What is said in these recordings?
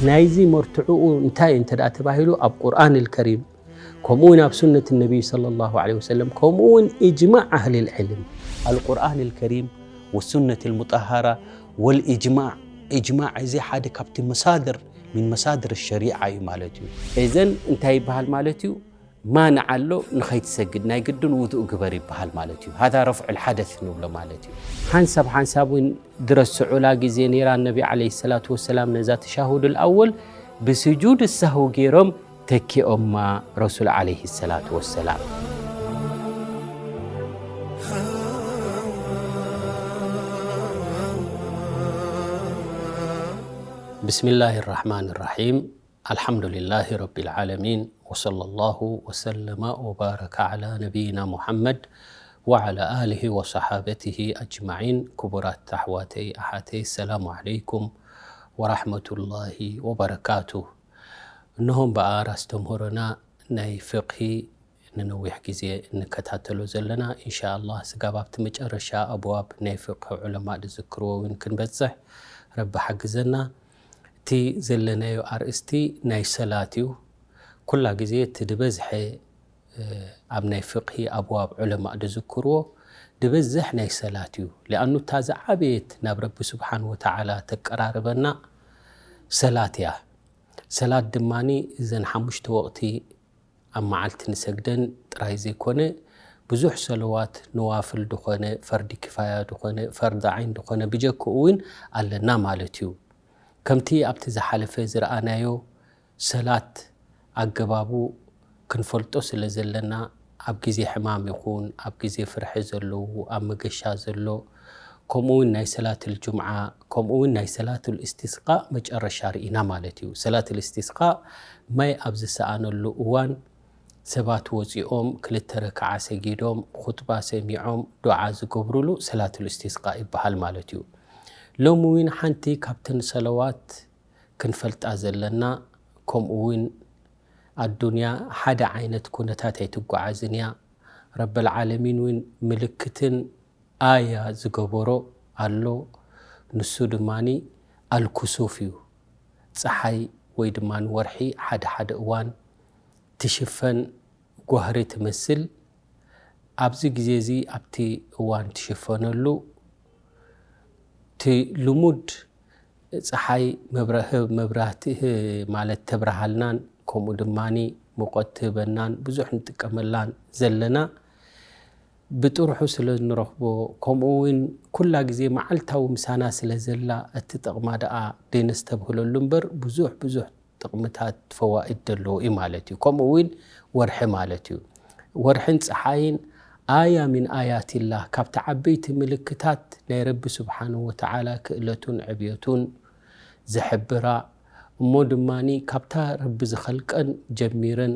ናይዚ መርትዕኡ እንታይ እንተ ደኣ ተባሂሉ፣ ኣብ ቁርኣን ኣልከሪም፣ ከምኡ እውን ኣብ ሱነት ነቢይ ሰለላሁ ዐለይሂ ወሰለም፣ ከምኡ እውን ኢጅማዕ ኣህሊል ዕልም። ኣልቁርኣን ኣልከሪም ወሱነት ኣልሙጠሃራ ወልኢጅማዕ። ኢጅማዕ እዚ ሓደ ካብቲ መሳድር፣ ሚን መሳድር ሸሪዓ እዩ ማለት እዩ። እዘን እንታይ ይበሃል ማለት እዩ? ማንዓ ኣሎ፣ ንኸይትሰግድ ናይ ግድን ውዱእ ግበር ይበሃል ማለት እዩ። ሃዛ ረፍዑል ሓደስ ንብሎ ማለት እዩ። ሓንሳብ ሓንሳብ እውን ድረስዑላ ግዜ ነይራ፣ ነቢ ዓለይሂ ሰላቱ ወሰላም ነዛ ተሻሁዱል ኣወል ብስጁድ ሳህው ገይሮም ተኪኦማ ረሱል ዓለይሂ ሰላቱ ወሰላም። ብስሚላሂ ራሕማን ራሒም። ኣልሓምዱሊላሂ ረቢል ዓለሚን፣ ወሰለላሁ ወሰለመ ወባረከ ዓላ ነቢይና ሙሓመድ ወዓላ ኣሊሂ ወሰሓበቲሂ ኣጅማዒን። ክቡራት ኣሕዋተይ ኣሓተይ፣ ሰላሙ ዓለይኩም ወራሕመቱላሂ ወበረካቱ። እነሆ እምበኣር ኣስተምህሮና ናይ ፍቅሂ ንነዊሕ ግዜ እንከታተሎ ዘለና፣ ኢንሻኣላህ፣ ስጋብ ኣብቲ መጨረሻ ኣብዋብ ናይ ፍቅሂ ዑለማእ ዝዝክርዎ እውን ክንበጽሕ ረቢ ሓግዘና። እቲ ዘለናዮ ኣርእስቲ ናይ ሰላት እዩ። ኩላ ግዜ እቲ ዝበዝሐ፣ እ፣ ኣብ ናይ ፍቅሂ ኣብዋብ ዑለማእ ዝዝክርዎ ዝበዝሕ ናይ ሰላት እዩ። ሊኣኑ እታ ዝዓበየት ናብ ረቢ ስብሓን ወተዓላ ተቀራርበና ሰላት እያ። ሰላት ድማኒ እዘን ሓሙሽተ ወቕቲ ኣብ መዓልቲ ንሰግደን ጥራይ ዘይኮነ፣ ብዙሕ ሰለዋት ነዋፍል ድኾነ፣ ፈርዲ ኪፋያ ድኾነ፣ ፈርዲ ዓይን ድኾነ ብጀክኡ እውን ኣለና ማለት እዩ። ከምቲ ኣብቲ ዝሓለፈ ዝረኣናዮ፣ ሰላት ኣገባቡ ክንፈልጦ ስለ ዘለና፣ ኣብ ግዜ ሕማም ይኹን፣ ኣብ ግዜ ፍርሒ ዘለዉ፣ ኣብ መገሻ ዘሎ፣ ከምኡ እውን ናይ ሰላትል ጁምዓ፣ ከምኡ እውን ናይ ሰላትል ኢስቲስቃእ መጨረሻ ርኢና ማለት እዩ። ሰላትል ኢስቲስቃእ ማይ ኣብ ዝሰኣነሉ እዋን ሰባት ወጺኦም ክልተ ረክዓ ሰጊዶም፣ ኹጥባ ሰሚዖም፣ ዱዓ ዝገብሩሉ ሰላትል ኢስቲስቃእ ይበሃል ማለት እዩ። ሎሚ እውን ሓንቲ ካብተን ሰለዋት ክንፈልጣ ዘለና፣ ከምኡ እውን ኣዱንያ ሓደ ዓይነት ኩነታት ኣይትጓዓዝን እያ። ረበል ዓለሚን እውን ምልክትን ኣያ ዝገበሮ ኣሎ። ንሱ ድማኒ ኣልኩሱፍ እዩ። ጸሓይ ወይ ድማ ወርሒ ሓደ ሓደ እዋን ትሽፈን፣ ጓህሪ ትመስል። ኣብዚ ግዜ እዚ ኣብቲ እዋን ትሽፈነሉ፣ እቲ ልሙድ ጸሓይ መብረህ-፣ መብራህቲ ማለት ተብርሃልናን፣ ከምኡ ድማኒ ሙቐት ትህበናን ብዙሕ ንጥቀመላን ዘለና ብጥርሑ ስለ ንረኽቦ፣ ከምኡ እውን ኩላ ግዜ መዓልታዊ ምሳና ስለ ዘላ፣ እቲ ጥቕማ ደኣ ደይነስተብህለሉ እምበር፣ ብዙሕ ብዙሕ ጥቕምታት፣ ፈዋኢድ ዘለዎ እዩ ማለት እዩ። ከምኡ እውን ወርሒ ማለት እዩ። ወርሕን ጸሓይን ኣያ ሚን ኣያቲላህ፣ ካብቲ ዓበይቲ ምልክታት ናይ ረቢ ስብሓንሁ ወተዓላ ክእለቱን ዕብየቱን ዝሕብራ፣ እሞ ድማኒ ካብታ ረቢ ዝኸልቀን ጀሚረን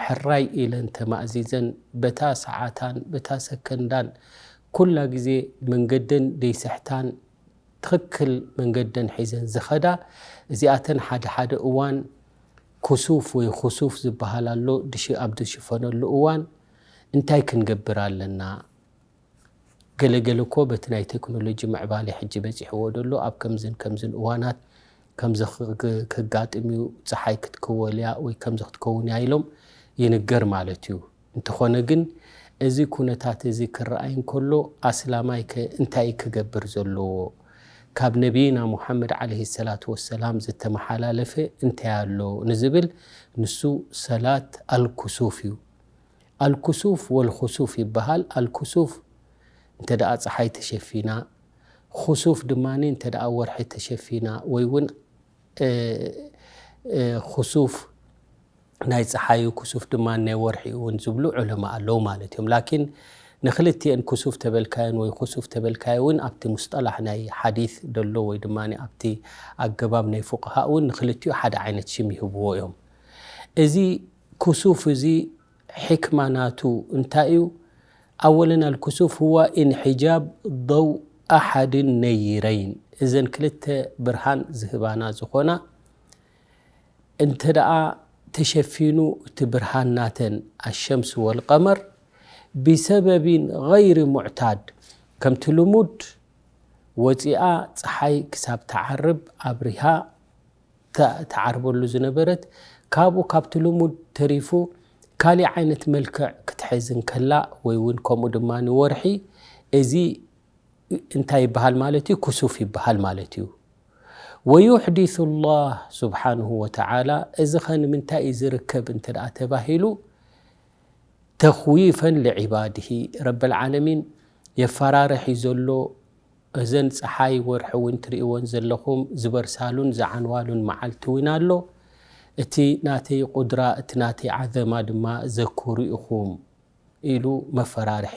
ሕራይ ኢለን ተማእዚዘን፣ በታ ሰዓታን በታ ሰከንዳን ኩላ ግዜ መንገደን ደይስሕታን፣ ትኽክል መንገደን ሒዘን ዝኸዳ፣ እዚኣተን ሓደ ሓደ እዋን ኩሱፍ ወይ ኹሱፍ ዝበሃል ኣሎ። ድሽ-፣ ኣብ ዝሽፈነሉ እዋን እንታይ ክንገብር ኣለና? ገለ ገለ እኮ በቲ ናይ ቴክኖሎጂ ምዕባለ ሕጂ በጺሕዎ ዘሎ፣ ኣብ ከምዝን ከምዝን እዋናት ከምዚ ክግ-፣ ክጋጥም እዩ፣ ጸሓይ ክትክወል እያ ወይ ከምዚ ክትከውን እያ ኢሎም ይንገር ማለት እዩ። እንተኾነ ግን፣ እዚ ኩነታት እዚ ክረኣይ እንከሎ፣ ኣስላማይ ከ እንታይ ክገብር ዘለዎ? ካብ ነቢይና ሙሓመድ ዓለይሂ ሰላቱ ወሰላም ዝተመሓላለፈ እንታይ ኣሎ ንዝብል፣ ንሱ ሰላት ኣልኩሱፍ እዩ። ኣልኩሱፍ ወልኹሱፍ ይበሃል። ኣልኩሱፍ እንተ ደኣ ጸሓይ ተሸፊና፣ ኹሱፍ ድማኒ እንተ ደኣ ወርሒ ተሸፊና፣ ወይ እውን፣ እ፣ እ፣ ኹሱፍ ናይ ጸሓዩ፣ ኩሱፍ ድማ ናይ ወርሒ እውን ዝብሉ ዑለማ ኣለዉ ማለት እዮም። ላኪን ንኽልቲኤን ኩሱፍ ተበልካዮን ወይ ኩሱፍ ተበልካዮ እውን ኣብቲ ሙስጠላሕ ናይ ሓዲስ ደሎ ወይ ድማ ኣብቲ ኣገባብ ናይ ፉቅሃ እውን ንኽልቲኡ ሓደ ዓይነት ሽም ይህብዎ እዮም። እዚ ኩሱፍ እዚ ሕክማ ናቱ እንታይ እዩ? ኣወለን ኣልኩሱፍ ሁዋ ኢንሕጃብ ደው ኣሓድን ነይረይን፣ እዘን ክልተ ብርሃን ዝህባና ዝኾና እንተ ደኣ ተሸፊኑ እቲ ብርሃን ናተን ኣሸምስ ወልቀመር ብሰበቢን ገይሪ ሙዕታድ፣ ከምቲ ልሙድ ወፂኣ ፀሓይ ክሳብ ትዓርብ ኣብሪሃ ተ- ትዓርበሉ ዝነበረት፣ ካብኡ ካብቲ ልሙድ ተሪፉ ካሊእ ዓይነት መልክዕ ክትሕዝ እንከላ፣ ወይ እውን ከምኡ ድማ ንወርሒ፣ እዚ እንታይ ይበሃል ማለት እዩ? ክሱፍ ይበሃል ማለት እዩ። ወዩሕዲሱ ላህ ስብሓንሁ ወተዓላ፣ እዚ ኸ ንምንታይ እዩ ዝርከብ እንተ ደኣ ተባሂሉ፣ ተኽዊፈን ልዕባድሂ፣ ረበል ዓለሚን የፈራርሕ እዩ ዘሎ። እዘን ፀሓይ ወርሒ እውን ትርእይወን ዘለኹም ዝበርሳሉን ዝዓንዋሉን መዓልቲ እውን ኣሎ። እቲ ናተይ ቁድራ፣ እቲ ናተይ ዓዘማ ድማ ዘክሩ ኢኹም ኢሉ መፈራርሒ፣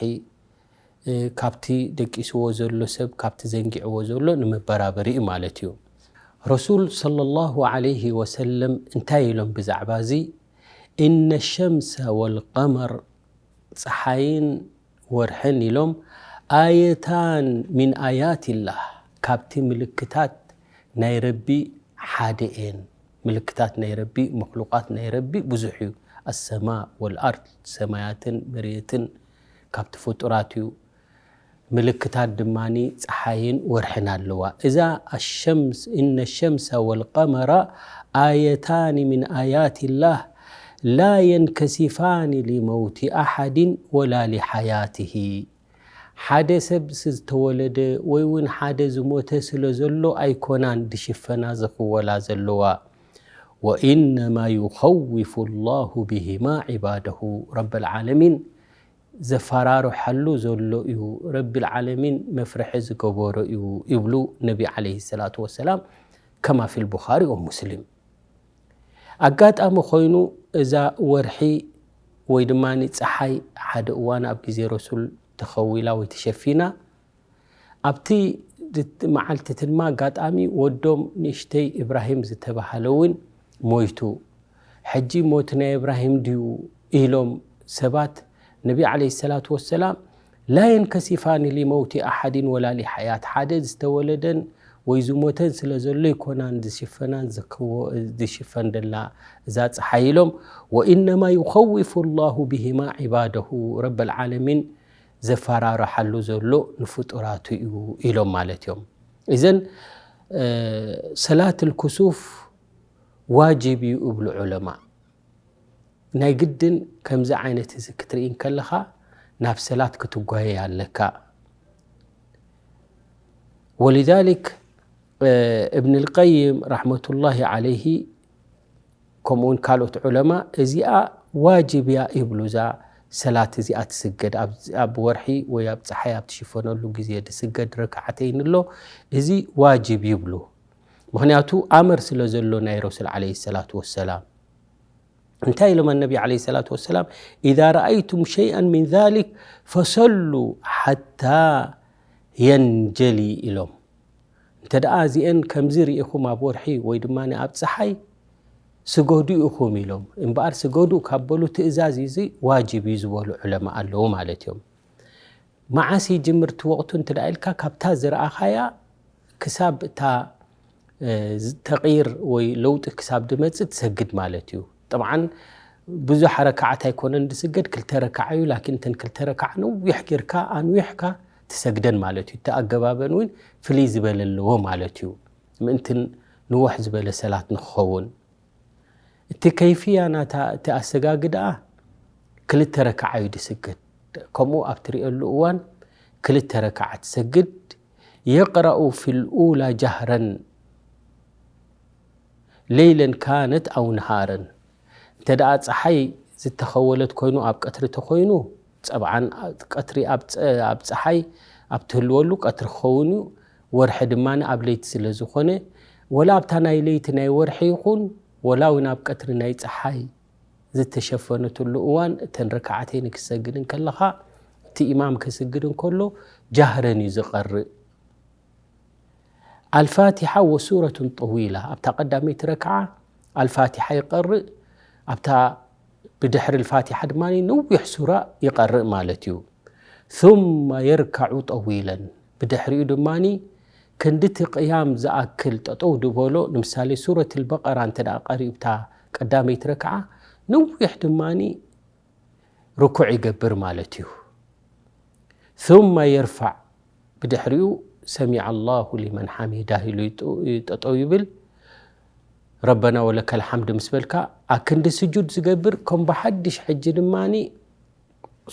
እ፣ ካብቲ ደቂስዎ ዘሎ ሰብ፣ ካብቲ ዘንጊዕዎ ዘሎ ንመበራበሪ እዩ ማለት እዩ። ረሱል ሰለላሁ ዐለይሂ ወሰለም እንታይ ኢሎም ብዛዕባ እዚ? ኢነ ሸምሰ ወልቀመር፣ ፀሓይን ወርሕን ኢሎም፣ ኣየታን ሚን ኣያትላህ፣ ካብቲ ምልክታት ናይ ረቢ ሓደ እየን። ምልክታት ናይ ረቢ፣ መክሉቃት ናይ ረቢ ብዙሕ እዩ። ኣሰማ ወልኣርድ፣ ሰማያትን መሬትን ካብቲ ፍጡራት እዩ። ምልክታት ድማ ፀሓይን ወርሕን ኣለዋ። እዛ ኣሸምስ፣ እነ ሸምሰ ወልቀመራ ኣየታኒ ሚን ኣያትላህ ላ የንከሲፋኒ ሊመውቲ ኣሓድን ወላ ሊሓያትሂ። ሓደ ሰብ ዝተወለደ ወይ እውን ሓደ ዝሞተ ስለ ዘሎ ኣይኮናን ድሽፈና ዝኽወላ ዘለዋ። ወኢነማ ዩኸውፉ ላሁ ብሂማ ዒባደሁ። ረበል ዓለሚን ዘፈራርሓሉ ዘሎ እዩ፣ ረብል ዓለሚን መፍርሒ ዝገበሮ እዩ ይብሉ ነቢ ዓለይሂ ሰላቱ ወሰላም፣ ከማ ፊል ቡኻሪ ወሙስሊም። ኣጋጣሚ ኮይኑ እዛ ወርሒ ወይ ድማ ፀሓይ ሓደ እዋን ኣብ ግዜ ረሱል ተኸዊላ ወይ ተሸፊና፣ ኣብቲ ድት- መዓልቲ ድማ ኣጋጣሚ ወዶም ንእሽተይ ኢብራሂም ዝተባህለ እውን ሞይቱ። ሕጂ ሞት ናይ ኢብራሂም ድዩ ኢሎም ሰባት፣ ነቢ ዓለይሂ ሰላቱ ወሰላም፣ ላ የንከሲፋኒ ሊመውቲ ኣሓድን ወላ ሊሓያት፣ ሓደ ዝተወለደን ወይ ዝሞተን ስለ ዘሎ ይኮናን ዝሽፈናን ዝክዎ- ዝሽፈን ደላ እዛ ፀሓይ ኢሎም። ወኢነማ ዩኸውፉ ላሁ ብሂማ ዒባደሁ፣ ረበል ዓለሚን ዘፈራርሓሉ ዘሎ ንፍጡራቱ እዩ ኢሎም ማለት እዮም። እዘን ሰላት ልኩሱፍ ዋጅብ እዩ እብሉ ዑለማ። ናይ ግድን ከምዚ ዓይነት እዚ ክትርኢ እንከለኻ ናብ ሰላት ክትጓየ ኣለካ። ወሊዛሊክ እብን ልቀይም ረሕመቱላሂ ዓለይሂ ከምኡውን ካልኦት ዑለማ እዚኣ ዋጅብ እያ ይብሉ። እዛ ሰላት እዚኣ ትስገድ ኣብ- ኣብ ወርሒ ወይ ኣብ ፀሓይ ኣብ ትሽፈነሉ ግዜ ትስገድ ረክዓተይን ኣሎ፣ እዚ ዋጅብ ይብሉ። ምክንያቱ ኣመር ስለ ዘሎ ናይ ረሱል ዓለይሂ ሰላቱ ወሰላም። እንታይ ኢሎም ነቢ ዓለይሂ ሰላቱ ወሰላም? ኢዛ ረኣይቱም ሸይኣን ሚን ዛሊክ ፈሰሉ ሓታ የንጀሊ ኢሎም። እንተ ደኣ እዚአን ከምዚ ርኢኹም ኣብ ወርሒ ወይ ድማ ኣብ ፀሓይ ስገዱ ኢኹም ኢሎም። እምበኣር ስገዱ ካብ በሉ ትእዛዝ እዚ ዋጅብ እዩ ዝበሉ ዑለማ ኣለዉ ማለት እዮም። መዓስ ይጅምር እቲ ወቕቱ እንተ ደኣ ኢልካ፣ ካብታ ዝረኣኻያ ክሳብ እታ ተቕይር ወይ ለውጢ ክሳብ ድመፅእ ትሰግድ ማለት እዩ። ጠብዓን ብዙሕ ረካዓት ኣይኮነን ዝስገድ፣ ክልተ ረካዓ እዩ። ላኪን እተን ክልተ ረካዓ ነዊሕ ጌርካ ኣንዊሕካ ትሰግደን ማለት እዩ። እቲ ኣገባበን እውን ፍልይ ዝበለ ኣለዎ ማለት እዩ። ምእንትን ንውሕ ዝበለ ሰላት ንክኸውን እቲ ከይፍያ ናታ እቲ ኣሰጋግድኣ ክልተ ረክዓ እዩ ድስግድ። ከምኡ ኣብ ትሪእሉ እዋን ክልተ ረክዓ ትሰግድ። የቅረኡ ፊል ኡላ ጃህረን ለይለን ካነት ኣው ነሃረን። እንተ ደኣ ፀሓይ ዝተኸወለት ኮይኑ ኣብ ቀትሪ ተኮይኑ ፀብዓን ቀትሪ ኣብ ፀ- ኣብ ፀሓይ ኣብ ትህልወሉ ቀትሪ ክኸውን እዩ። ወርሒ ድማ ኣብ ለይቲ ስለ ዝኾነ ወላ ኣብታ ናይ ለይቲ ናይ ወርሒ ይኹን ወላ እውን ኣብ ቀትሪ ናይ ፀሓይ ዝተሸፈነትሉ እዋን እተን ረክዓተይን ክሰግድ እንከለኻ እቲ ኢማም ክስግድ እንከሎ ጃህረን እዩ ዝቐርእ። ኣልፋቲሓ ወሱረቱን ጠዊላ ኣብታ ቀዳመይቲ ረክዓ ኣልፋቲሓ ይቐርእ፣ ኣብታ ብድሕሪ ኣልፋቲሓ ድማ ነዊሕ ሱራ ይቐርእ ማለት እዩ። ثم يركع طويلا ብድሕሪኡ ድማ ክንድቲ ቅያም ዝኣክል ጠጠው ድበሎ ንምሳሌ ሱረት ኣልበቀራ እንተ ደኣ ቀሪኡ ብታ ቀዳመይቲ ረክዓ ነዊሕ ድማ ርኩዕ ይገብር ማለት እዩ። ثم يرفع ብድሕሪኡ ሰሚዐ ኣላሁ ሊመን ሓሚዳህ ኢሉ ይጡ- ጠጠው ይብል። ረበና ወለከል ሓምድ ምስ በልካ ኣክንዲ ስጁድ ዝገብር ከም ብሓድሽ ሕጂ ድማኒ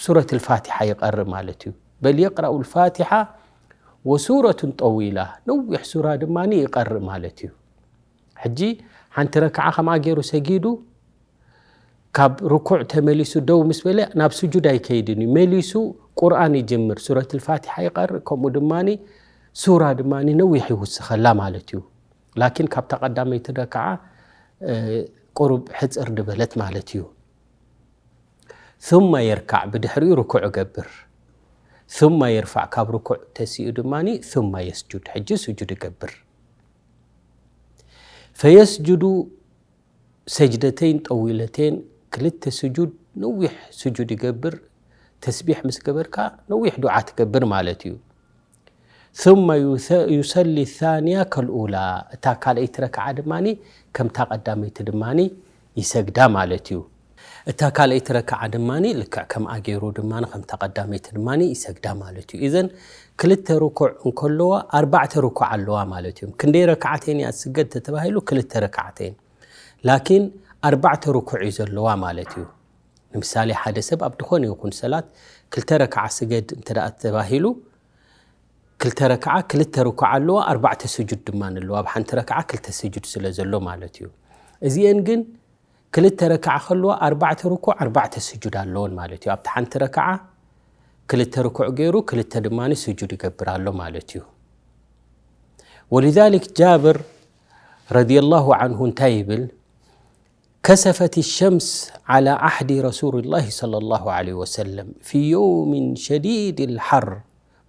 ሱረት ልፋቲሓ ይቐርእ ማለት እዩ። በል የቅራኡ ልፋቲሓ ወሱረቱን ጠዊላ፣ ነዊሕ ሱራ ድማኒ ይቐርእ ማለት እዩ። ሕጂ ሓንቲ ረክዓ ከምኣ ገይሩ ሰጊዱ ካብ ርኩዕ ተመሊሱ ደው ምስ በለ ናብ ስጁድ ኣይከይድን እዩ። መሊሱ ቁርኣን ይጅምር፣ ሱረት ልፋቲሓ ይቐርእ፣ ከምኡ ድማኒ ሱራ ድማኒ ነዊሕ ይውስኸላ ማለት እዩ። ላኪን ካብታ ቀዳመይቲ ረክዓ ቁሩብ ሕፅር ድበለት ማለት እዩ። ثم يركع ብድሕሪኡ ርኩዕ እገብር። ثم يرفع ካብ ርኩዕ ተሲኡ ድማኒ ثم يسجد ሕጂ ስጁድ እገብር። فيسجد سجدتين طويلتين ክልተ ስጁድ ነዊሕ ስጁድ ይገብር። ተስቢሕ ምስ ገበርካ ነዊሕ ዱዓ ትገብር ማለት እዩ። ثم يث- يصلي الثانية كالأولى እታ ካልኣይቲ ረክዓ ድማኒ ከምታ ቀዳመይቲ ድማኒ ይሰግዳ ማለት እዩ። እታ ካልኣይቲ ረክዓ ድማኒ ልክዕ ከምኣ ገይሩ ድማኒ ከምታ ቀዳመይቲ ድማኒ ይሰግዳ ማለት እዩ። እዘን ክልተ ርኩዕ እንከለዋ ኣርባዕተ ርኩዕ ኣለዋ ማለት እዮም። ክንደይ ረክዓተይን እያ ትስገድ ተተባሂሉ ክልተ ረክዓተይን ላኪን ኣርባዕተ ርኩዕ እዩ ዘለዋ ማለት እዩ። ንምሳሌ ሓደ ሰብ ኣብ ዝኾነ ይኹን ሰላት ክልተ ረክዓ ስገድ እንተ ደኣ ተባሂሉ ክልተ ረክዓ ክልተ ርኩዕ ኣለዋ፣ ኣርባዕተ ስጁድ ድማ ኣለዋ። ኣብ ሓንቲ ረክዓ ክልተ ስጁድ ስለ ዘሎ ማለት እዩ። እዚአን ግን ክልተ ረክዓ ከለዋ ኣርባዕተ ርኩዕ ኣርባዕተ ስጁድ ኣለዎን ማለት እዩ። ኣብቲ ሓንቲ ረክዓ ክልተ ርኩዕ ገይሩ ክልተ ድማ ስጁድ ይገብር ኣሎ ማለት እዩ። ولذلك جابر رضي الله عنه እንታይ ይብል? كسفت الشمس على عهد رسول الله صلى الله عليه وسلم في يوم شديد الحر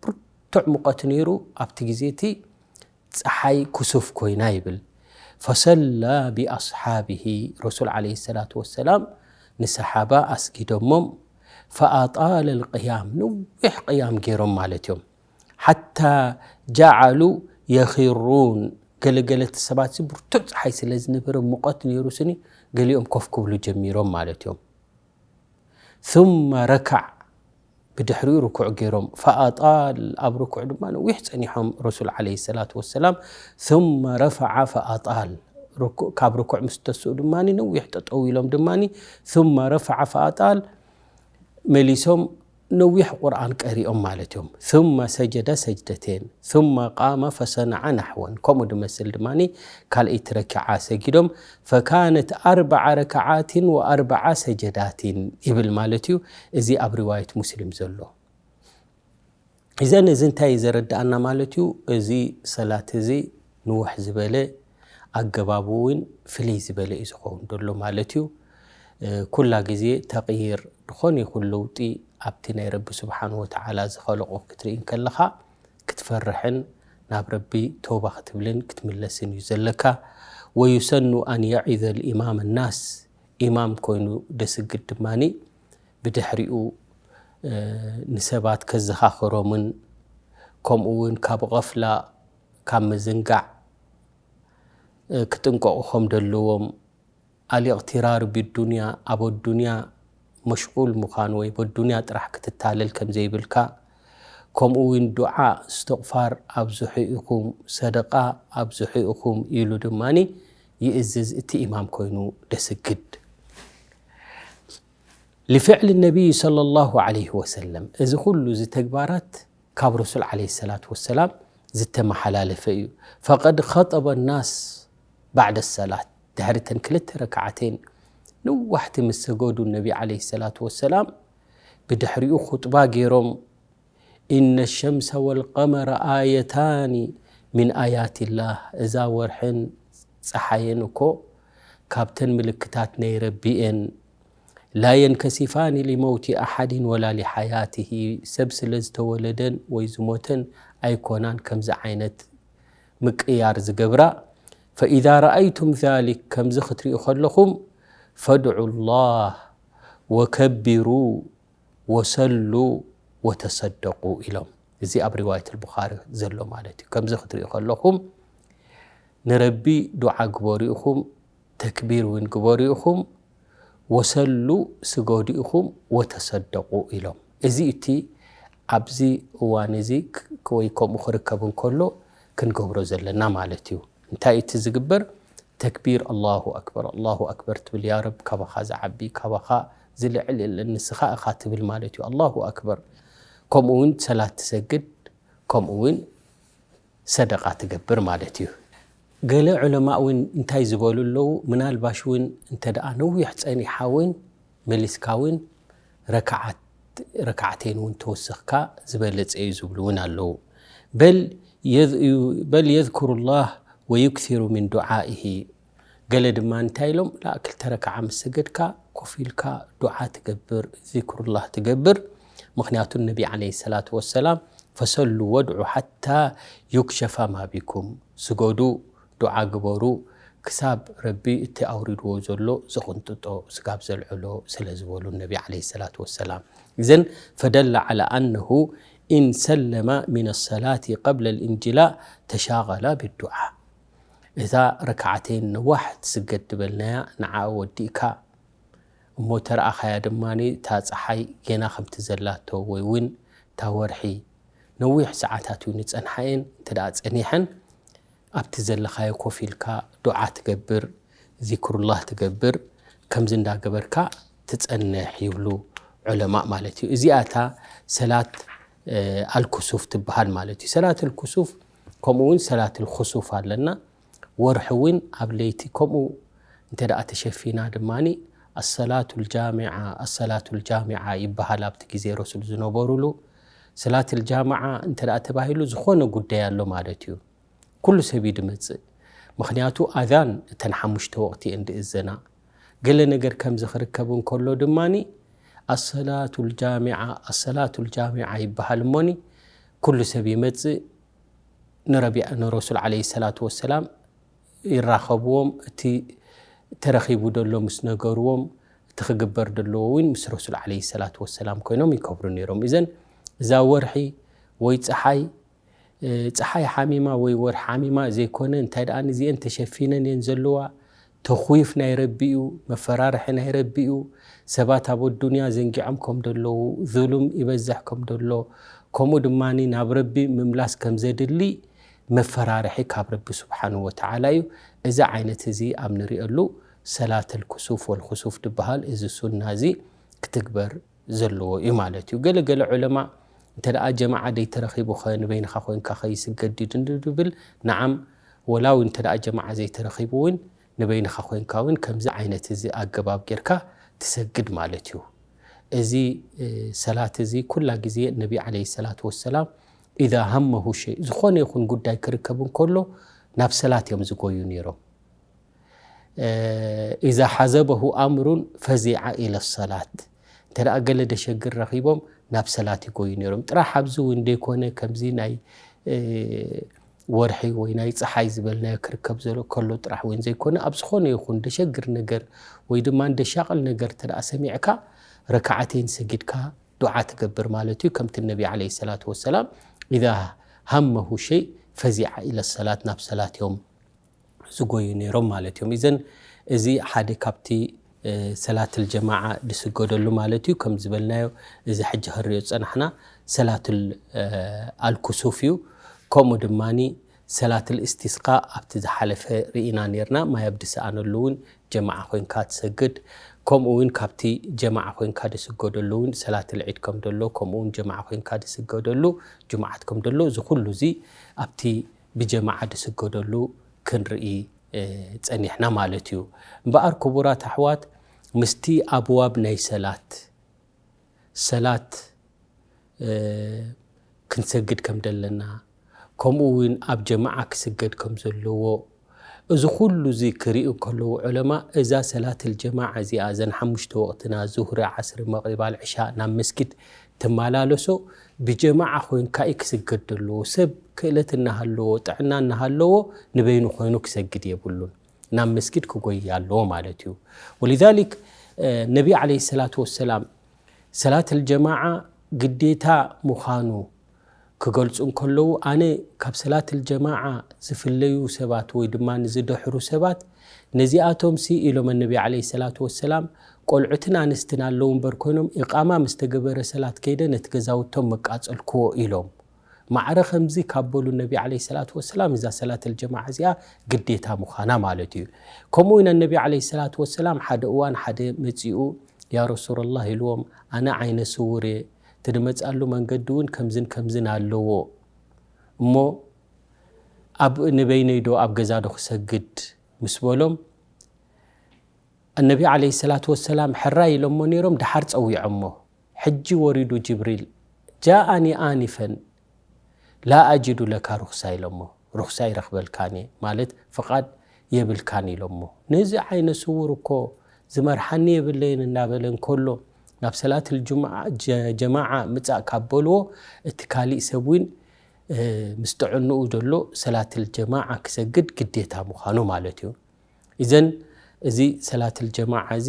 ብርቱዕ ሙቐት ነይሩ ኣብቲ ግዜ እቲ ፀሓይ ክሱፍ ኮይና ይብል። فصلى بأصحابه ረሱል عليه الصلاة والسلام ንሰሓባ ኣስጊዶሞም فأطال القيام ነዊሕ ቅያም ገይሮም ማለት እዮም። حتى جعلوا يخرون ገለገለ እቲ ሰባት እዚ ብርቱዕ ፀሓይ ስለ ዝነበረ ሙቐት ነይሩ ስኒ ገሊኦም ኮፍ ክብሉ ጀሚሮም ማለት እዮም። ثم ركع ብድሕሪኡ ርኩዕ ገይሮም فأطال ኣብ ርኩዕ ድማ ነዊሕ ፀኒሖም ረሱል عليه الصلاة والسلام ثم رفع فأطال ካብ ርኩዕ ምስ ተስኡ ድማ ነዊሕ ጠጠው ኢሎም ድማ ثم رفع فأطال መሊሶም ነዊሕ ቁርኣን ቀሪኦም ማለት እዮም። ثم سجد سجدتين ثم قام فصنع نحوا ከምኡ ድመስል ድማ ካልኣይቲ ረክዓ ሰጊዶም فكانت أربع ركعات وأربع سجدات ይብል ማለት እዩ። እዚ ኣብ ሪዋየት ሙስሊም ዘሎ። እዘን እዚ እንታይ እዩ ዘረድኣና ማለት እዩ? እዚ ሰላት እዚ ንውሕ ዝበለ ኣገባቡ እውን ፍልይ ዝበለ እዩ ዝኸውን ዘሎ ማለት እዩ። ኩላ ግዜ ተቕይር ዝኾነ ይኹን ለውጢ ኣብቲ ናይ ረቢ ስብሓን ወተዓላ ዝኸለቆ ክትርኢ እንከለኻ ክትፈርሕን ናብ ረቢ ተውባ ክትብልን ክትምለስን እዩ ዘለካ። ويسن أن يعظ الإمام الناس ኢማም ኮይኑ ደስግድ ድማኒ ብድሕሪኡ ንሰባት ከዘኻኽሮምን ከምኡ እውን ካብ غفلة ካብ ምዝንጋዕ ክጥንቀቑ ከም ዘለዎም الاغترار بالدنيا ኣብ ኣዱንያ መሽغول ምዃን ወይ በዱንያ ጥራሕ ክትታለል ከም ዘይብልካ ከምኡ እውን ዱዓ እስትቕፋር ኣብዝሑ ኢኹም ሰደቃ ኣብዝሑ ኢኹም ኢሉ ድማኒ ይእዝዝ እቲ ኢማም ኮይኑ ደስግድ لفعل النبي صلى الله عليه وسلم እዚ ኩሉ እዚ ተግባራት ካብ ረሱል عليه الصلاة والسلام ዝተመሓላለፈ እዩ فقد خطب الناس بعد الصلاة ድሕሪ ተን ክልተ ረክዓተን ንዋሕቲ ምስ ሰገዱ ነቢ عليه الصلاة والسلام ብድሕሪኡ خطبة ገይሮም إن الشمس والقمر آيتان من آيات الله እዛ ወርሕን ፀሓይን እኮ ካብተን ምልክታት ናይ ረቢ እየን لا ينكسفان لموت أحد ولا لحياته ሰብ ስለ ዝተወለደን ወይ ዝሞተን ኣይኮናን ከምዚ ዓይነት ምቅያር ዝገብራ فإذا رأيتم ذلك ከምዚ ክትሪኡ ከለኹም فادعوا الله وكبروا وصلوا وتصدقوا ኢሎም። እዚ ኣብ ሪዋየት البخاري ዘሎ ማለት እዩ። ከምዚ ክትሪኡ ከለኹም ንረቢ ዱዓ ግበሩ ኢኹም፣ ተክቢር እውን ግበሩ ኢኹም፣ وصلوا ስገዱ ኢኹም፣ وتصدقوا ኢሎም። እዚ እቲ ኣብዚ እዋን እዚ ክ- ወይ ከምኡ ክርከብ እንከሎ ክንገብሮ ዘለና ማለት እዩ። እንታይ እቲ ዝግበር? ተክቢር ኣላሁ ኣክበር ኣላሁ ኣክበር ትብል፣ ያ ረብ ካባኻ ዝዓቢ ካባኻ ዝልዕል የለን ንስኻ እኻ ትብል ማለት እዩ። ኣላሁ ኣክበር። ከምኡ እውን ሰላት ትሰግድ፣ ከምኡ እውን ሰደቃ ትገብር ማለት እዩ። ገለ ዑለማ እውን እንታይ ዝበሉ ኣለዉ? ምናልባሽ እውን እንተ ደኣ ነዊሕ ጸኒሓ እውን መሊስካ እውን ረክዓት ረክዓተይን እውን ተወሰኽካ ዝበለጸ እዩ ዝብሉ እውን ኣለዉ። በል የዝ- በል የዝኩሩ ላህ ወዩክሲሩ ሚን ዱዓኢሂ። ገለ ድማ እንታይ ኢሎም? ላ ክልተ ረክዓ ምስ ሰገድካ ኮፍ ኢልካ ዱዓ ትገብር፣ ዚክሩላህ ትገብር። ምኽንያቱ ነቢ ዓለይሂ ሰላቱ ወሰላም ፈሰሉ ወድዑ ሓታ ዩክሸፋ ማ ቢኩም፣ ስገዱ፣ ዱዓ ግበሩ፣ ክሳብ ረቢ እቲ ኣውሪድዎ ዘሎ ዝቕንጥጦ ስጋብ ዘልዕሎ ስለ ዝበሉ ነቢ ዓለይሂ ሰላቱ ወሰላም። እዘን ፈደለ ዓላ ኣነሁ ኢን ሰለማ ሚን ሰላቲ ቀብለ ልእንጅላእ ተሻቐላ ብዱዓ። እዛ ረክዓተይን ነዋሕ ትስገድ ትበልናያ ንዓ ወዲእካ እሞ ተረኣኻያ ድማ እታ ፀሓይ ጌና ከምቲ ዘላቶ ወይ እውን እታ ወርሒ ነዊሕ ሰዓታት እዩ ንፀንሓየን እንተ ደኣ ፀኒሐን ኣብቲ ዘለኻዮ ኮፍ ኢልካ ዱዓ ትገብር፣ ዚክሩላህ ትገብር፣ ከምዚ እንዳገበርካ ትጸንሕ ይብሉ ዑለማእ ማለት እዩ። እዚኣ እታ ሰላት ኣልኩሱፍ ትበሃል ማለት እዩ። ሰላት ኣልኩሱፍ ከምኡ እውን ሰላት ኣልኹሱፍ ኣለና። ወርሒ እውን ኣብ ለይቲ ከምኡ እንተ ደኣ ተሸፊና ድማ ኣሰላቱ ልጃሚዓ ኣሰላቱ ልጃሚዓ ይበሃል። ኣብቲ ግዜ ረሱል ዝነበሩሉ ሰላት ልጃማዓ እንተ ደኣ ተባሂሉ ዝኾነ ጉዳይ ኣሎ ማለት እዩ። ኩሉ ሰብ እዩ ድመጽእ። ምኽንያቱ ኣዛን እተን ሓሙሽተ ወቕቲ እየን ድእዘና። ገለ ነገር ከምዚ ክርከብ እንከሎ ድማኒ ኣሰላቱ ልጃሚዓ ኣሰላቱ ልጃሚዓ ይበሃል እሞኒ ኩሉ ሰብ ይመጽእ። ንረቢ ንረሱል ዓለይሂ ሰላቱ ወሰላም ይራኸብዎም፣ እቲ ተረኺቡ ደሎ ምስ ነገርዎም፣ እቲ ክግበር ደለዎ እውን ምስ ረሱል ዓለይሂ ሰላቱ ወሰላም ኮይኖም ይከብሩ ነይሮም። እዘን እዛ ወርሒ ወይ ፀሓይ ፀሓይ ሓሚማ ወይ ወርሒ ሓሚማ ዘይኮነ እንታይ ደኣ ንዚአን ተሸፊነን እየን ዘለዋ። ተኽዊፍ ናይ ረቢ እዩ፣ መፈራርሒ ናይ ረቢ እዩ። ሰባት ኣብ ኣዱንያ ዘንጊዖም ከም ደለዉ፣ ዙሉም ይበዝሕ ከም ደሎ፣ ከምኡ ድማ ናብ ረቢ ምምላስ ከም ዘድሊ መፈራርሒ ካብ ረቢ ስብሓንሁ ወተዓላ እዩ። እዚ ዓይነት እዚ ኣብ ንሪእሉ ሰላት ኣልኩሱፍ ወልኩሱፍ ድበሃል እዚ ሱና እዚ ክትግበር ዘለዎ እዩ ማለት እዩ። ገለ ገለ ዑለማ እንተ ደኣ ጀማዓ ደይተረኺቡኸ ንበይንኻ ኮይንካ ኸይስገድ ድዩ ድብል፣ ነዓም፣ ወላዊ እንተ ደኣ ጀማዓ ዘይተረኺቡ እውን ንበይንኻ ኮይንካ እውን ከምዚ ዓይነት እዚ ኣገባብ ጌርካ ትሰግድ ማለት እዩ። እዚ ሰላት እዚ ኩላ ግዜ ነቢ ዓለይሂ ሰላቱ ወሰላም ኢዛ ሃመሁ ሸይ፣ ዝኾነ ይኹን ጉዳይ ክርከብ እንከሎ ናብ ሰላት እዮም ዝጎዩ ነይሮም። ኢዛ ሓዘበሁ ኣምሩን ፈዚዓ ኢለ ሰላት፣ እንተ ደኣ ገለ ደሸግር ረኺቦም ናብ ሰላት ይጎዩ ነይሮም። ጥራሕ ኣብዚ እውን ደይኮነ ከምዚ ናይ ወርሒ ወይ ናይ ፀሓይ ዝበልናዮ ክርከብ ዘሎ ከሎ ጥራሕ እውን ዘይኮነ ኣብ ዝኾነ ይኹን ደሸግር ነገር ወይ ድማ ደሻቕል ነገር እንተ ደኣ ሰሚዕካ ረክዓተይን ሰጊድካ ዱዓ ትገብር ማለት እዩ። ከምቲ ነቢ ዓለይሂ ሰላቱ ወሰላም ኢዛ ሃመሁ ሸይ ፈዚዓ ኢለ ሰላት፣ ናብ ሰላት እዮም ዝጎዩ ነይሮም ማለት እዮም። እዘን እዚ ሓደ ካብቲ ሰላትል ጀማዓ ዝስገደሉ ማለት እዩ። ከም ዝበልናዮ እዚ ሕጂ ክንሪኦ ዝጸናሕና ሰላትል ኣልኩሱፍ እዩ። ከምኡ ድማኒ ሰላትል እስቲስቃ ኣብቲ ዝሓለፈ ርኢና ነርና። ማይ ኣብ ድሰኣነሉ እውን ጀማዓ ኮይንካ ትሰግድ። ከምኡ እውን ካብቲ ጀማዓ ኮይንካ ድስገደሉ እውን ሰላትል ዒድ ከም ደሎ ከምኡ እውን ጀማዓ ኮይንካ ድስገደሉ ጅሙዓት ከም ደሎ እዚ ኩሉ እዚ ኣብቲ ብጀማዓ ድስገደሉ ክንርኢ ጸኒሕና ማለት እዩ። እምበኣር ክቡራት ኣሕዋት ምስቲ ኣብዋብ ናይ ሰላት ሰላት ክንሰግድ ከም ደለና ከምኡ እውን ኣብ ጀማዓ ክስገድ ከም ዘለዎ እዚ ኩሉ እዚ ክርእዩ ከለዉ ዑለማ እዛ ሰላት ልጀማዓ እዚኣ እዘን ሓሙሽተ ወቕትና ዙህሪ ዓስሪ መቕሪብ ኣልዕሻ ናብ መስጊድ ትመላለሶ ብጀማዓ ኮይንካ እዩ ክስገድ ዘለዎ። ሰብ ክእለት እናሃለዎ ጥዕና እናሃለዎ ንበይኑ ኮይኑ ክሰግድ የብሉን። ናብ መስጊድ ክጎይ ኣለዎ ማለት እዩ። ወሊዛሊክ ነቢ ዓለይሂ ሰላቱ ወሰላም ሰላት ልጀማዓ ግዴታ ምዃኑ ክገልጹ እንከለዉ ኣነ ካብ ሰላት ልጀማዓ ዝፍለዩ ሰባት ወይ ድማ ንዝደሕሩ ሰባት ነዚኣቶምሲ ኢሎም ነቢ ዓለይሂ ሰላቱ ወሰላም ቆልዑትን ኣንስትን ኣለዉ እምበር ኮይኖም፣ ኢቓማ ምስ ተገበረ ሰላት ከይደ ነቲ ገዛውቶም መቃጸልክዎ ኢሎም። ማዕረ ከምዚ ካብ በሉ ነቢ ዓለይሂ ሰላቱ ወሰላም፣ እዛ ሰላተል ጀማዓ እዚኣ ግዴታ ምዃና ማለት እዩ። ከምኡ ኢና ነቢ ዓለይሂ ሰላቱ ወሰላም ሓደ እዋን ሓደ መጺኡ፣ "ያ ረሱለላህ" ኢልዎም፣ "ኣነ ዓይነ ስውር እየ፣ እቲ ድመጽኣሉ መንገዲ እውን ከምዝን ከምዝን ኣለዎ፣ እሞ ኣብ ንበይነይ ዶ ኣብ ገዛ ዶ ክሰግድ?" ምስ በሎም፣ እነቢ ዓለይሂ ሰላቱ ወሰላም ሕራይ ኢሎሞ ነይሮም፣ ደሓር ጸዊዖሞ። ሕጂ ወሪዱ ጅብሪል፣ "ጃኣኒ ኣኒፈን ላ ኣጅዱ ለካ ሩኽሳ" ኢሎሞ፣ "ሩኽሳ ይረኽበልካን እየ፣ ማለት ፍቓድ የብልካን" ኢሎሞ። ነዚ ዓይነ ስውር እኮ ዝመርሓኒ የብለይን እናበለ እንከሎ፣ ናብ ሰላት ልጅምዓ፣ ጀ-፣ ጀማዓ ምጻእ ካብ በልዎ፣ እቲ ካሊእ ሰብ እውን፣ እ፣ ምስ ጥዕንኡ ዘሎ ሰላት ልጀማዓ ክሰግድ ግዴታ ምዃኑ ማለት እዩ። ኢዘን እዚ ሰላት ልጀማዓ እዚ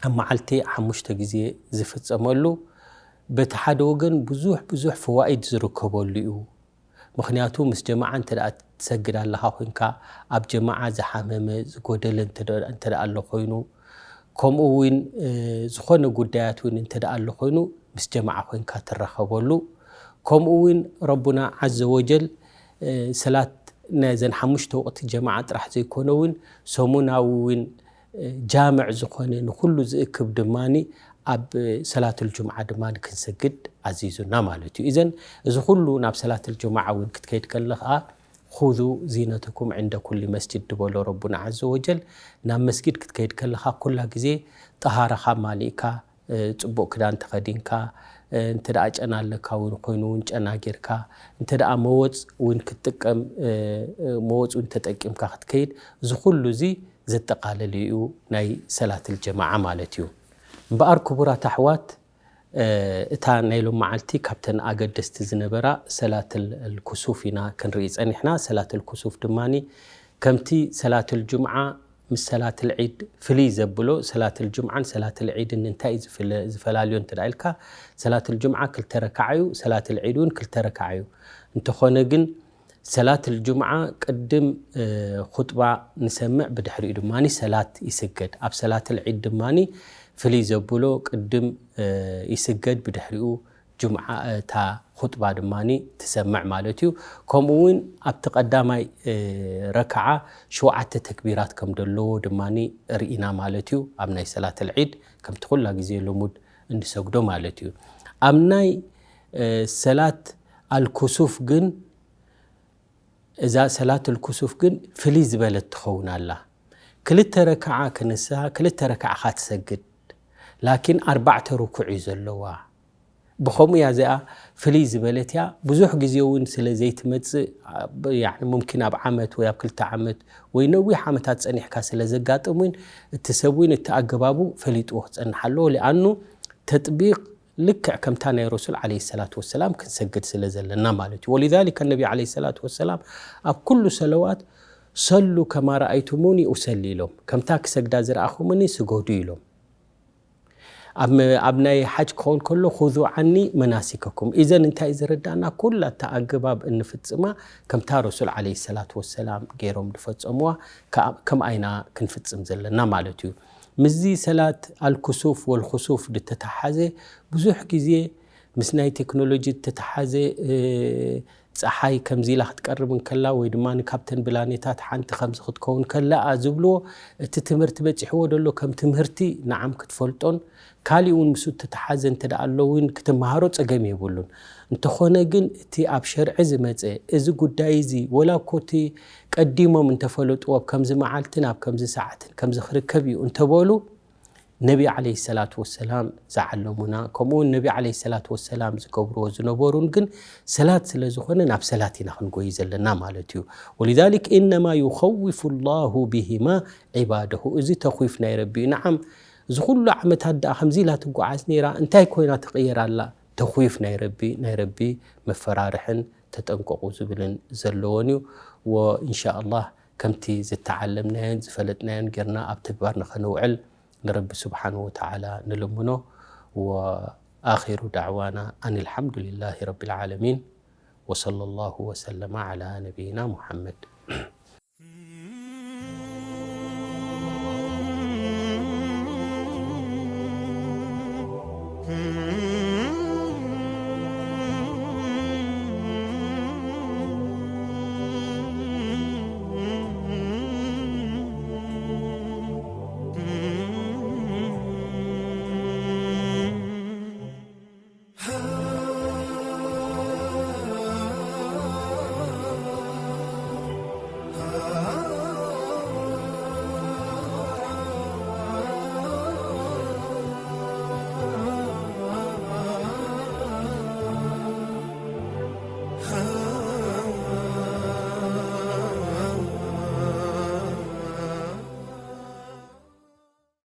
ኣብ መዓልቲ ሓሙሽተ ግዜ ዝፍጸመሉ፣ በቲ ሓደ ወገን ብዙሕ ብዙሕ ፈዋኢድ ዝርከበሉ እዩ። ምኽንያቱ ምስ ጀማዓ እንተ ደኣ ትሰግድ ኣለኻ ኮይንካ፣ ኣብ ጀማዓ ዝሓመመ፣ ዝጎደለ እንተ ደ-፣ እንተ ደኣ ኣሎ ኮይኑ፣ ከምኡ እውን፣ እ፣ ዝኾነ ጉዳያት እውን እንተ ደኣ ኣሎ ኮይኑ፣ ምስ ጀማዓ ኮይንካ ትራኸበሉ። ከምኡ እውን ረቡና ዓዘ ወጀል፣ እ፣ ሰላት ናይዘን ሓሙሽተ ወቕቲ ጀማዓ ጥራሕ ዘይኮነ እውን፣ ሰሙናዊ እውን፣ እ፣ ጃምዕ ዝኾነ ንኹሉ ዝእክብ ድማኒ ኣብ ሰላተል ጁምዓ ድማኒ ክንሰግድ ኣዚዙና ማለት እዩ። ኢዘን እዚ ኩሉ ናብ ሰላተል ጁምዓ እውን ክትከይድ ከለኻ፣ "ኹዙ ዚነተኩም ዕንደ ኩሊ መስጅድ" ዝበሎ ረቡና ዓዘ ወጀል፣ ናብ መስጊድ ክትከይድ ከለኻ ኩላ ግዜ ጠሃራኻ ማሊእካ፣ እ፣ ጽቡቕ ክዳን ተኸዲንካ፣ እ፣ እንተ ደኣ ጨና ኣለካ እውን ኮይኑ እውን ጨና ጌርካ፣ እንተ ደኣ መወጽ እውን ክትጥቀም፣ እ፣ እ፣ መወጽ እውን ተጠቂምካ ክትከይድ፣ እዚ ኩሉ እዚ ዘጠቓለለ እዩ ናይ ሰላተል ጀማዓ ማለት እዩ። እምበኣር ክቡራት ኣሕዋት፣ እ፣ እታ ናይ ሎም መዓልቲ ካብተን ኣገደስቲ ዝነበራ ሰላተል ኩሱፍ ኢና ክንርኢ ጸኒሕና። ሰላተል ኩሱፍ ድማኒ ከምቲ ሰላተል ጁምዓ ምስ ሰላተል ዒድ ፍልይ ዘብሎ፣ ሰላተል ጁምዓን ሰላተል ዒድን እንታይ እዩ ዝፍለ-፣ ዝፈላልዮ እንተ ደኣ ኢልካ፣ ሰላተል ጁምዓ ክልተ ረካዓ እዩ፣ ሰላተል ዒድ እውን ክልተ ረካዓ እዩ። እንተኾነ ግን ሰላተል ጁምዓ ቅድም፣ እ፣ ኹጥባ ንሰምዕ፣ ብድሕሪኡ ድማኒ ሰላት ይስገድ። ኣብ ሰላተል ዒድ ድማኒ ፍልይ ዘብሎ ቅድም፣ እ፣ ይስገድ፣ ብድሕሪኡ ጁምዓ፣ እታ ኹጥባ ድማኒ ትሰምዕ ማለት እዩ። ከምኡ እውን ኣብቲ ቀዳማይ፣ እ፣ ረክዓ ሸውዓተ ተክቢራት ከም ዘለዎ ድማኒ ርኢና ማለት እዩ። ኣብ ናይ ሰላተል ዒድ ከምቲ ኩላ ግዜ ልሙድ እንሰግዶ ማለት እዩ። ኣብ ናይ፣ እ፣ ሰላት ኣልኩሱፍ ግን፣ እዛ ሰላት ኣልኩሱፍ ግን ፍልይ ዝበለት ትኸውን ኣላ። ክልተ ረክዓ ክንሳ፣ ክልተ ረክዓ ኻ ትሰግድ፣ ላኪን ኣርባዕተ ርኩዕ እዩ ዘለዋ። ብኸምኡ እያ እዚኣ ፍልይ ዝበለት እያ። ብዙሕ ግዜ እውን ስለ ዘይትመጽእ፣ ኣብ፣ ያዕኒ፣ ሙምኪን ኣብ ዓመት ወይ ኣብ ክልተ ዓመት ወይ ነዊሕ ዓመታት ጸኒሕካ ስለ ዘጋጥም እውን፣ እቲ ሰብ እውን እቲ ኣገባቡ ፈሊጥዎ ክጸንሕ ኣለዎ። ሊኣኑ ተጥቢቕ ልክዕ ከምታ ናይ ረሱል ዓለይሂ ሰላቱ ወሰላም ክንሰግድ ስለ ዘለና ማለት እዩ። ወሊዛሊከ ነቢ ዓለይሂ ሰላቱ ወሰላም ኣብ ኩሉ ሰለዋት፣ "ሰሉ ከማ ረኣይቱሙኒ ኡሰሊ" ኢሎም። ከምታ ክሰግዳ ዝረኣኹምኒ ስገዱ ኢሎም። ኣብ መ-፣ ኣብ ናይ ሓጅ ክኸውን ከሎ፣ "ኹዙ ዓኒ መናሲከኩም"። ኢዘን እንታይ እዩ ዘረዳእና? ኩላ እታ ኣገባብ እንፍጽማ ከምታ ረሱል ዓለይሂ ሰላቱ ወሰላም ገይሮም ዝፈጸምዋ፣ ከኣ-፣ ከምኣ ኢና ክንፍጽም ዘለና ማለት እዩ። ምስዚ ሰላት ኣልኩሱፍ ወልኹሱፍ ዝተተሓዘ ብዙሕ ግዜ ምስ ናይ ቴክኖሎጂ ዝተተሓዘ፣ እ፣ ጸሓይ ከምዚ ኢላ ክትቀርብ እንከላ ወይ ድማ ካብተን ብላኔታት ሓንቲ ከምዚ ክትከውን ከላ ዝብልዎ፣ እቲ ትምህርቲ በጺሕዎ ደሎ ከም ትምህርቲ ንዓም ክትፈልጦን ካሊእ እውን ምስኡ እተተሓዘ እንተ ደኣ ኣሎ እውን ክትመሃሮ ጸገም የብሉን። እንተኾነ ግን እቲ ኣብ ሸርዒ ዝመጸ እዚ ጉዳይ እዚ ወላ እኮ እቲ ቀዲሞም እንተፈለጥዎ ኣብ ከምዚ መዓልትን ኣብ ከምዚ ሰዓትን ከምዚ ክርከብ እዩ እንተበሉ ነቢ ዓለይሂ ሰላቱ ወሰላም ዝዓለሙና፣ ከምኡ እውን ነቢ ዓለይሂ ሰላቱ ወሰላም ዝገብርዎ ዝነበሩን ግን ሰላት ስለ ዝኾነ ናብ ሰላት ኢና ክንጎይ ዘለና ማለት እዩ። ወሊዛሊክ ኢነማ ዩኸውፉ ላሁ ቢሂማ ዒባደሁ። እዚ ተኽዊፍ ናይ ረቢ እዩ። ነዓም፣ እዚ ኩሉ ዓመታት ደኣ ከምዚ ኢላ ትጓዓዝ ነይራ፣ እንታይ ኮይና ትቕየር ኣላ? ተኽዊፍ ናይ ረቢ፣ ናይ ረቢ መፈራርሕን ተጠንቀቑ ዝብልን ዘለዎን እዩ። ወኢንሻ ኣላህ ከምቲ ዝተዓለምናዮን ዝፈለጥናዮን ጌርና ኣብ ተግባር ንኸነውዕል ንረቢ ስብሓንሁ ወተዓላ ንልምኖ። ወኣኺሩ ዳዕዋና ኣን ኣልሓምዱሊላሂ ረቢል ዓለሚን። ወሰለላሁ ወሰለመ ዓላ ነቢይና ሙሓመድ።